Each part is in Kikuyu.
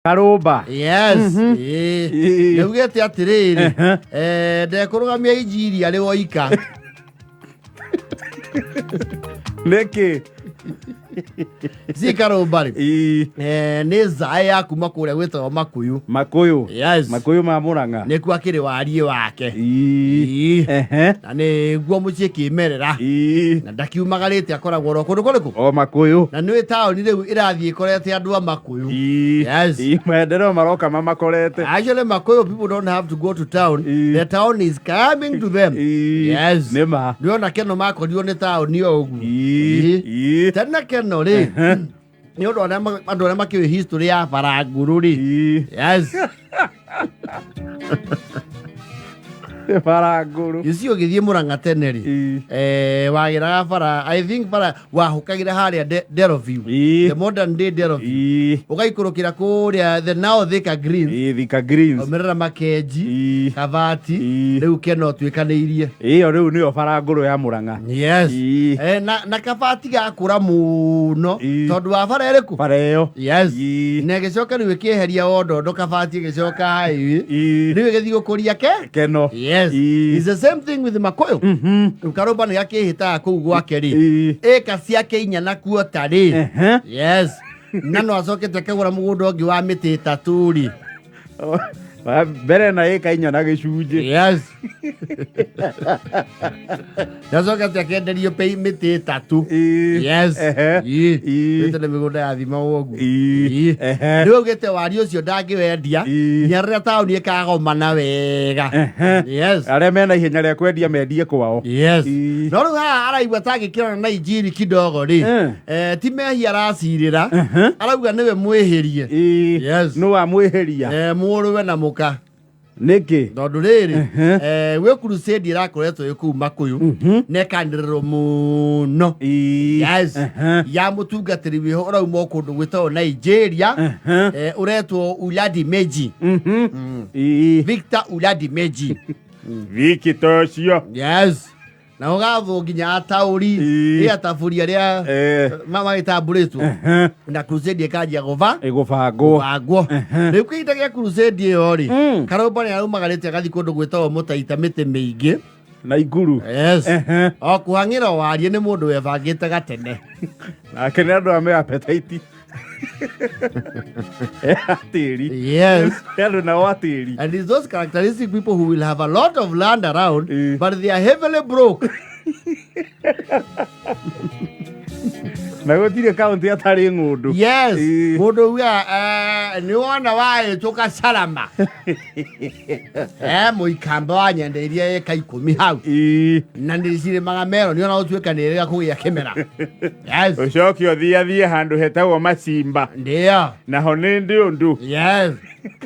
Karũmba. Yes. Ĩĩ. Nĩaugĩte atĩrĩrĩ, ndekũrũgamia injiri arĩ woika. Nĩkĩ? Si Karũmba rĩ, nĩ zae ya kuma kũrĩa gwĩtagwo Makuyu. Makuyu. Yes. Makuyu ma Murang'a. Nĩkuo akĩrĩ wariĩ wake. Ĩĩ. Na nĩguo mũciĩ kĩmerera. Na ndakiumagarĩte, akoragwo oro kũndũ kũrĩkũ? O Makuyu. Na nĩũĩ taũni rĩu ĩrathiĩ ĩkorete andũ a Makuyu. Yes. Maendeleo maroka mamakorete. Actually, Makuyu people don't have to go to town. The town is coming to them. Yes. Nĩ ma. Ndĩrona Keno makorirwo nĩ taũni o ũguo. Ĩĩ. Tene Keno rĩ, nĩ ũndũ andũ arĩa makĩũĩ history ya Baranguru rĩ. Yes. Baranguru. You see, ũgĩthiĩ Mũrang'a tene rĩ, wagĩraga bara, I think bara wahũkagĩra harĩa Deroview. The modern day Deroview. Ũgaikũrũkĩra kũrĩa the now Thika Greens. Thika Greens. Omerera Makenji, Kabati, rĩu Keno tuĩkanĩirie. Ĩyo rĩu nĩyo barangũrũ ya Mũrang'a. Yes. Na Kabati gakũra mũno tondũ wa bara ĩrĩkũ? Bara ĩyo. Yes. Na ĩgĩcoka rĩu ĩkĩeheria wondondo, Kabati ĩgĩcoka highway. Rĩu ĩgĩthiĩ gũkũria ke Keno. Yes. It's the same thing with Makuyu. Rĩu Karũmba nĩ gakĩhĩtaga kũu gwake rĩ. Ĩka ciake inya na kuota rĩ. Yes. Na no acokete akagũra mũgũnda ũngĩ wa mĩtĩ ĩtatũ rĩ. Mbere na ĩka inya na gĩcunjĩ. Yes. Nĩacokete akenderio pei mĩtĩ ĩtatũ. Yes. Ĩĩ. Ĩtĩ nĩ mĩgũnda ya thima ũguo. Ĩĩ. Nĩ augĩte wari ũcio ndangĩwendia nginya rĩrĩa taũni ĩkagomana wega. Yes. Arĩa mena ihenya rĩa kwendia mendie kwao. Yes. No rĩu haha araigua tangĩkĩrana na injiri kidogo rĩ, ti mehia aracirĩra, arauga nĩwe mwĩhĩrie. Yes. Nũ wamwĩhĩria? Mũrũwe na mũka. Nĩkĩ? Tondũ rĩrĩ, gwĩ crusade ĩrakoretwo ĩ kũu Makuyu na ĩkanĩrĩrwo mũno. Yes. Ya mũtungatĩri wĩho ũrauma o kũndũ gwĩtagwo Nigeria, ũretwo Uladi Meji. Victor Uladi Meji. Viki tocio. Yes. Na ũgathwo nginya ataũri, ĩ atabũri arĩa magĩtambũrĩtwo na crusade ĩkanjia gũba Ĩgũbangwo. Gũbangwo. Rĩu kĩhinda gĩa crusade ĩyo rĩ, Karũmba nĩ araumagarĩte agathiĩ kũndũ gwĩtagwo Mũtaita mĩtĩ mĩingĩ na Ikuru. Yes. O kũhang'ĩra warie nĩ mũndũ webangĩte gatene. Nake nĩ andũ ame appetite. Atĩri. Yes. Nĩ andũ nao atĩri. And it's those characteristic people who will have a lot of land around, but they are heavily broke. Na gũtirĩ kaunti atarĩ ng'ũndũ. Yes. Mũndũ uga nĩ wona waĩtũka salama. Mũikamba wa nyendeirie ĩka 10 hau. Na nĩ cirĩmaga meroni ona gũtuĩka nĩ ĩrĩga kũgĩa kĩmera. Yes. Ũcoke ũthiathiĩ handũ hetagwo Macimba. Ndio. Naho nĩ ndĩ ũndũ. Yes.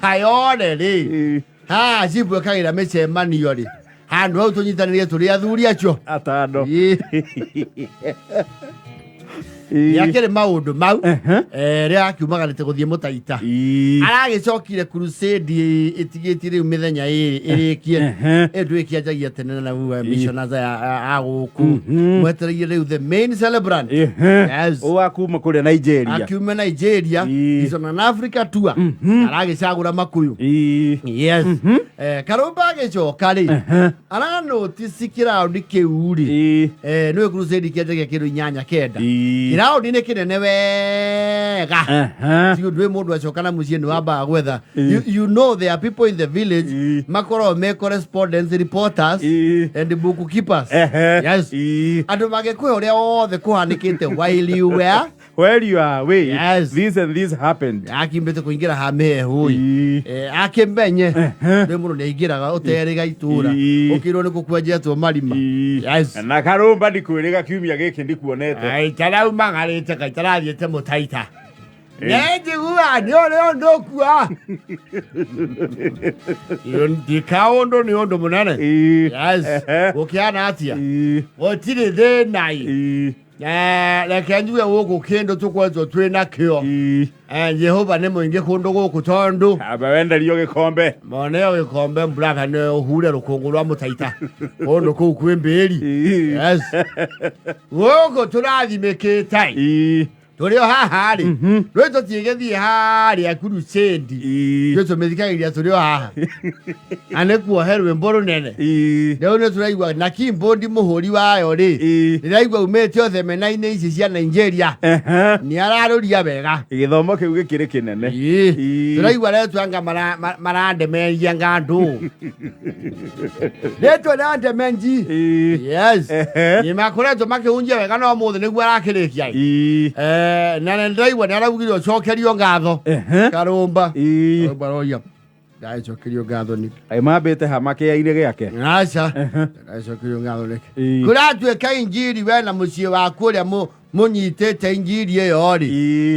Kayore rĩ. Ha, cibũ ĩkagĩra mĩcemanio rĩ. Handũ hau tũnyitanĩrie tũrĩ athuri acio. Atano. Nĩakĩrĩ maũndũ mau, rĩrĩa akiumagarĩte gũthiĩ Mũtaita, aragĩcokire crusade ĩtigĩtie rĩu mĩthenya ĩrĩ ĩrĩkie. Ĩyo ndũĩkĩanjagia tene na rĩu missioners aya a gũkũ mwetereire rĩu the main celebrant. Yes. Wa kuma kũrĩa Nigeria. Akiuma Nigeria. He's on an Africa tour. Aragĩcagũra Makuyu. Yes. Karũmba agĩcoka rĩ, aranotisi kĩraũndi kĩu rĩ, nĩwe crusade kĩanjagia kĩndũ 8 9. Kĩraũndi nĩ kĩnene wega. Ti ũndũ wĩ mũndũ acoka na mũciĩ nĩ wambaga gwetha. You know there are people in the village makoragwo me correspondents, reporters and bookkeepers. Yes. Andũ magĩkũhe ũrĩa wothe kũhanĩkĩte while you were Where you are away, Yes. this and this happened. Akimbĩte kũingĩra ha mĩhehu akĩmenye rĩ mũndũ nĩ aingĩraga ũterĩga itũra ũkĩrwo nĩ kũkwenjetwo marima. Yes. Na Karũmba ndikwĩrĩga kiumia gĩkĩ ndikuonete. Ai, taraumagarĩte kaĩ tarathiĩte Mũtaita. Nĩnjiguaga nĩ ũrĩ ũndũ ũkua ndikaũndũ nĩ ũndũ mũnene. Yes. Gũkĩhana atĩa? Gũtirĩ thĩna ĩ. Reke njuge gũkũ kĩndũ tũkoretwo twĩ nakĩo. Jehova nĩ mũingĩ kũndũ gũkũ tondũ amba wenderio gĩkombe. Moneo gĩkombe mburaka nĩ ũhure rũkũngũ rwa Mũtaita kũndũ kũu kwĩ mbĩri. Yes. Gũkũ tũrathimĩkĩte. Tũrĩ o haha rĩ, rwĩ tũtigĩthiĩ harĩa crusade. Rwĩ tũmĩthikagĩria tũrĩ o haha na nĩ kuohe rwĩmbo rũnene. Rĩu nĩ tũraigua na keyboard mũhũri wayo rĩ, ndĩraigua umĩte o themena-inĩ ici cia Nigeria. Nĩ ararũria wega. Gĩthomo kĩu gĩkĩrĩ kĩnene. Tũraigua retwanga marandemengia ngandũ retwa randemenji. Yes. Nĩ makoretwo makĩhunjia wega no mũthĩ nĩguo arakĩrĩkia. Na nĩ ndĩraigua nĩ araugire ũcokerio ngatho. Karũmba. Karũmba aroia ndacokerio ngatho nĩkĩ? Aĩ mambĩte ha makĩya-inĩ gĩake. Aca, ndacokerio ngatho nĩkĩ? Kũratuĩka injiri we na mũciĩ waku ũrĩa mũnyitĩte injiri ĩyo rĩ,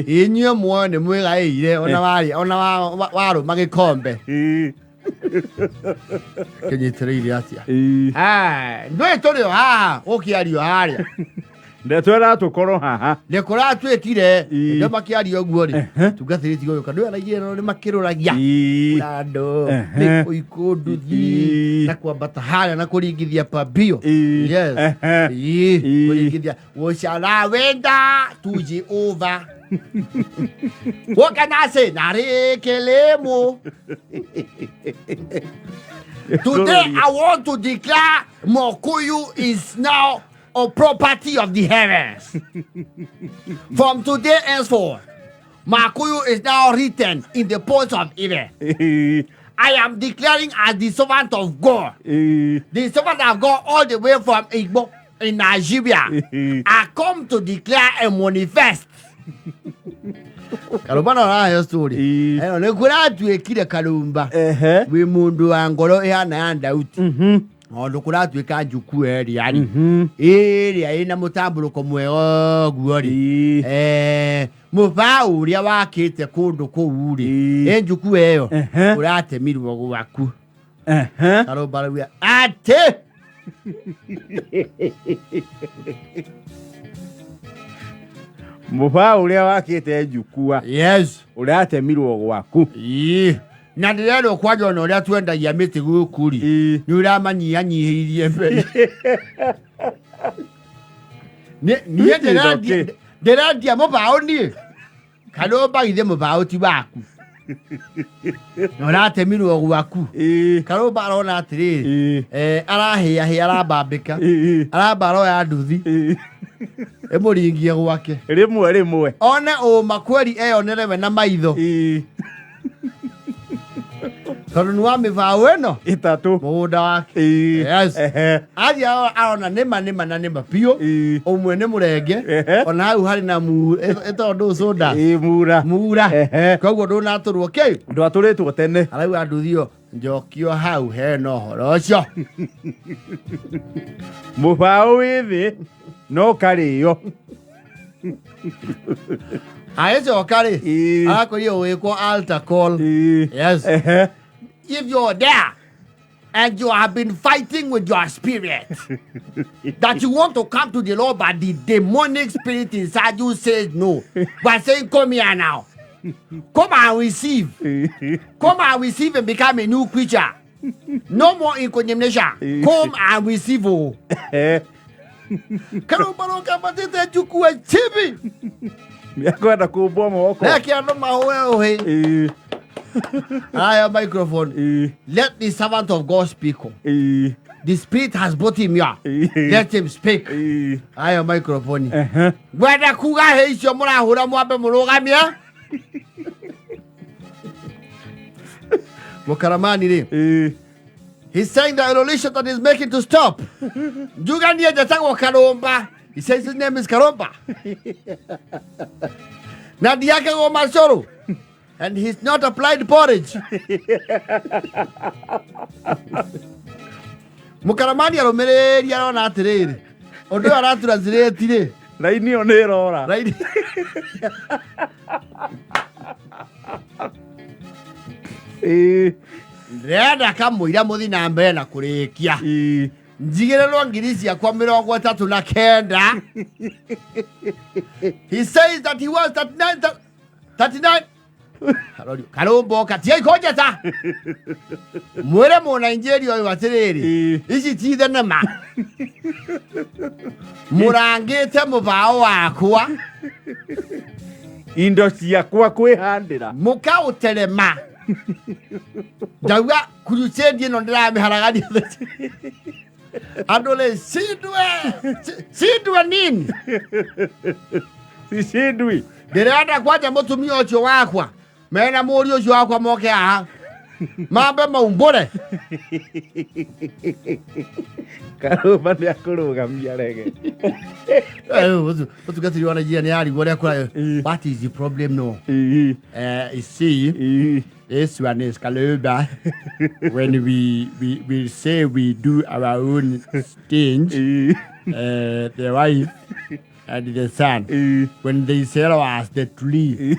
inyuĩ muoyo nĩ mwĩgaĩire ona warĩ ona warũma gĩkombe. Kĩnyitĩrĩire atĩa? Ndũĩ tũrĩ o haha gũkĩario harĩa. Ndeto ĩratũkorwo haha. Nĩ kũratuĩkire ndũ makĩaria ũguo rĩ, tungatĩrĩ tiga ũyũ ndũ araigire no nĩ makĩrũragia andũ nĩ kũikũ nduthi na kwambata harĩa na kũringithia pambio. Yes. Kũringithia gũcara wenda tuji over wokanase narĩkĩlĩmũ. Today I want to declare Mokuyu is now a property of the heavens. From today henceforth, Makuyu is now written in the post of heaven. I am declaring as the servant of God, the servant of God all the way from Igbo in Nigeria. I come to declare and manifest. Karumba no arahe story. Ĩno nĩ kũratuĩkire Karumba wĩ mũndũ wa ngoro ĩhana ya Ndauti. Tondũ kũratuĩka njuku ĩrĩa rĩ, ĩrĩa ĩna mũtambũrũko mwega ũguo rĩ, mũbaũ ũrĩa wakĩte kũndũ kũu rĩ, ĩ njuku ĩyo ũratemirwo gwaku. Karumba arauga atĩ Mũbaũ ũrĩa wakĩte njukua Yes. ũratemirwo gwaku. Na ndĩrerwo kwanja ona ũrĩa twendagia mĩtĩ gũkũ rĩ, nĩ ũramanyihanyihĩirie mbei. Niĩ Which is okay. ndĩrendia mũbaũ niĩ. Karũmba githĩ mũbaũ ti waku na ũratemirwo gwaku. Karũmba arona atĩrĩrĩ, arahĩahĩa arambambĩka, aramba aroya nduthi ĩmũringie gwake. Rĩmwe rĩmwe. One ũma kweri eyonere we na maitho. Tondũ nĩ wa mĩbaũ ĩno ĩtatũ mũgũnda wake. Yes. Athiĩ arona nĩma nĩma na nĩma biũ. Ũmwe nĩ mũrenge. Ona hau harĩ na ĩtagwo ndũ cũnda. Mura. Mura. Koguo ndũnatũrwo kĩ? Ndwatũrĩtwo tene. Arauga nduthi ĩyo njokio hau hena ũhoro ũcio. Mũbaũ wĩ thĩ no karĩo. Agĩcoka rĩ, arakwĩrire ũgĩkwo altar call. Yes. If you're there and you have been fighting with your spirit that you want to come to the Lord, but the demonic spirit inside you says no. But saying, come here now. Come and receive. Come and receive and become a new creature. No more in condemnation. Come and receive. Oh. Karumba kambatĩte njukua chibi. Nĩakwenda kũmbwo moko. Reke andũ mahũe ũhĩ. Aya microphone. Let the servant of God speak. The spirit has brought him here. Let him speak. Aya microphone. Ngwenda kuga hĩ icio mũrahũra mwambe mũrũgamie. Mũkaramani rĩ. He's saying the revolution that he's making to stop. Njuga niĩ njetagwo Karumba. He says his name is Karumba. Na ndiakagwo macũrũ. And he's not applied porridge. Mũkaramani arũmĩrĩrie arona atĩrĩrĩ, ũndũ ũyũ aratranslate rĩ, Raini ĩyo nĩ ĩrora. Raini. Ndĩrenda kamũira mũthi na mbere na kũrĩkia. Njigĩrĩrwo ngiri ciakwa 39. He says that he was 39, 39, Arorio, Karũmboka tigai kũnjeta mwĩre mũnaijeria ũyũ atĩrĩrĩ ici ti thenema mũrangĩte mũbaũ wakwa Indo ciakwa kwĩhandĩra. Mũkaũterema ndauga crusade ĩno ndĩramĩharagania andũ rĩ cindwe cindwe nini. Sishindwi. Ndĩrenda kwanja mũtumia ũcio wakwa mena mũriũ ũcio wakwa moke haha mambe maumbũre. Karũma nĩ akũrũgamia rege. Mũtungatĩri wa Nigeria nĩ arigwo ũrĩa kũrayo. What is the problem no? You see, this one is Kaluba. When we say we do our own stage, the wife and the son, when they sell us the tree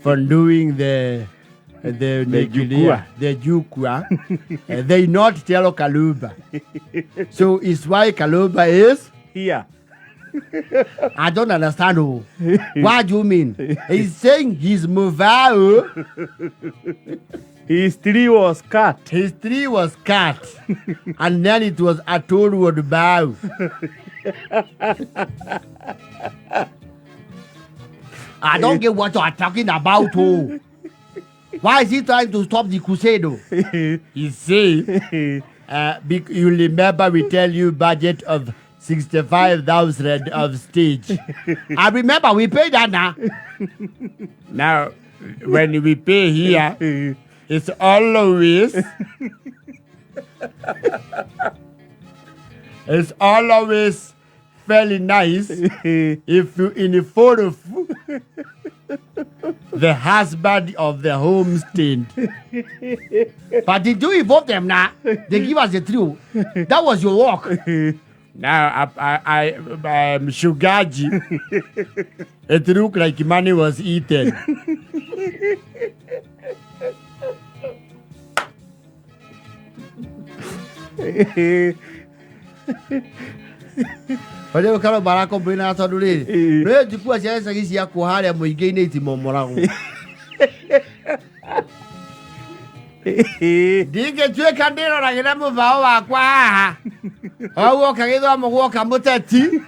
for doing the jukwaa. The jukwaa, they not tell Kaluba. So it's why Kaluba is here. I don't understand. Oh. What do you mean? He's saying his mobile. His tree was cut. His tree was cut. And then it was a toad bow. I don't get what you are talking about. Oh. Why is he trying to stop the crusade? Oh? He say, you remember we tell you budget of 65,000 of stage. I remember we paid that now. Now, when we pay here, it's always, it's always fairly nice if you involve the husband of the homestead. But did you involve them now? They give us the trio. That was your work. Now, I Shugaji, it looked like money was eaten. Wajua karo barako mbina tondu riri rĩu njukua cia icagi ciakwo harĩa mũingĩ-inĩ itimomoragwo. Ndingĩtuĩka ndĩroragĩra mũbaũ wakwa haha o guoka gĩthomo guoka mũteti.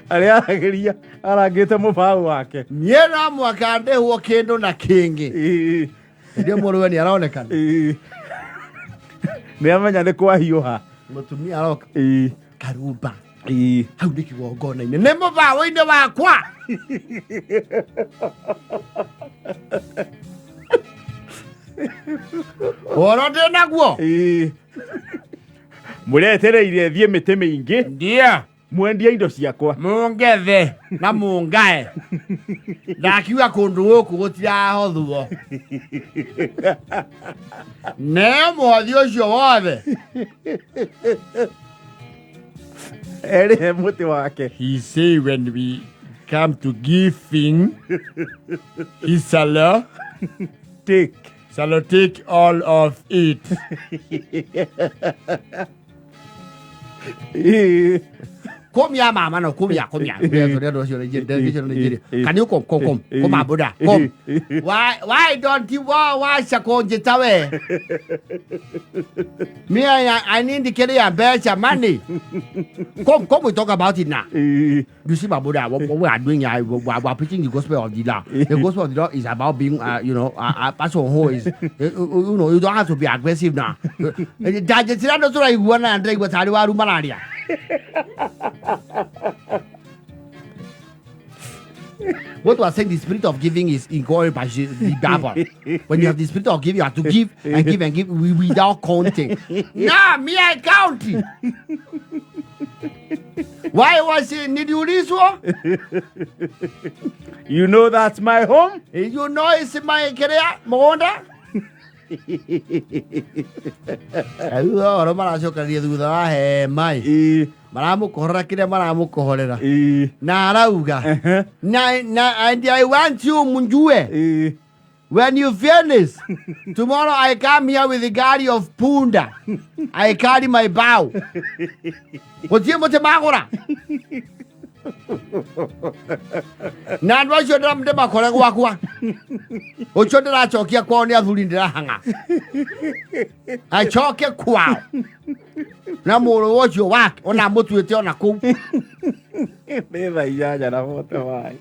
Arĩa aragĩria arangĩte mũbaũ wake. Niĩ no mũhaka ndĩhwo kĩndũ na kĩngĩ. Ndio mũrũwe nĩ aronekana. Nĩ amenya nĩ kwahiũha. Mũtumia aroka. Karumba. Hau nĩ kĩgongona-inĩ. Nĩ mũbaũ-inĩ wakwa. Ũhoro ndĩ naguo. Mũretereire thiĩ mĩtĩ mĩingĩ. Ndio. Mwendie indo ciakwa. Mũngethe na mũngae. Ndakiuga kũndũ gũkũ gũtirahothwo. Ne mũhothi ũcio wothe. Erĩ he mũtĩ wake. He say when we come to giving, he shall take. Shall take all of it. Come here, mama. No, come here, come here. Can you come, come, come, come, Abuda, come. Why don't you why shakonjitawe? Me, I need to carry a better money. Come, come, we talk about it now. You see, Babuda, what we are doing here, we are preaching the gospel of the law. The gospel of the law is about being, you know, a person who is, you know, you don't have to be aggressive now. What was saying, the spirit of giving is encouraged by the Bible. When you have the spirit of giving, you have to give and give and give without counting. Nah, me I count. Why was it? Need you this one? You know that's my home. You know it's my career, Monda. Thutha maracokanĩria thutha wa hema maramũkohorera kĩrĩa maramũkohorera na arauga na and I want you munjue when you finish tomorrow I come here with the gari of punda. I carry my bow. Gũtirĩ mũtĩ magũra. Na andũ acio ndĩmakore gwakwa, ũcio ndĩracokia kwao nĩ athuri, ndĩrahang'a acoke kwao na mũrũ ũcio wake ona mũtuĩte ona kũu. Nĩ thaa 8:45.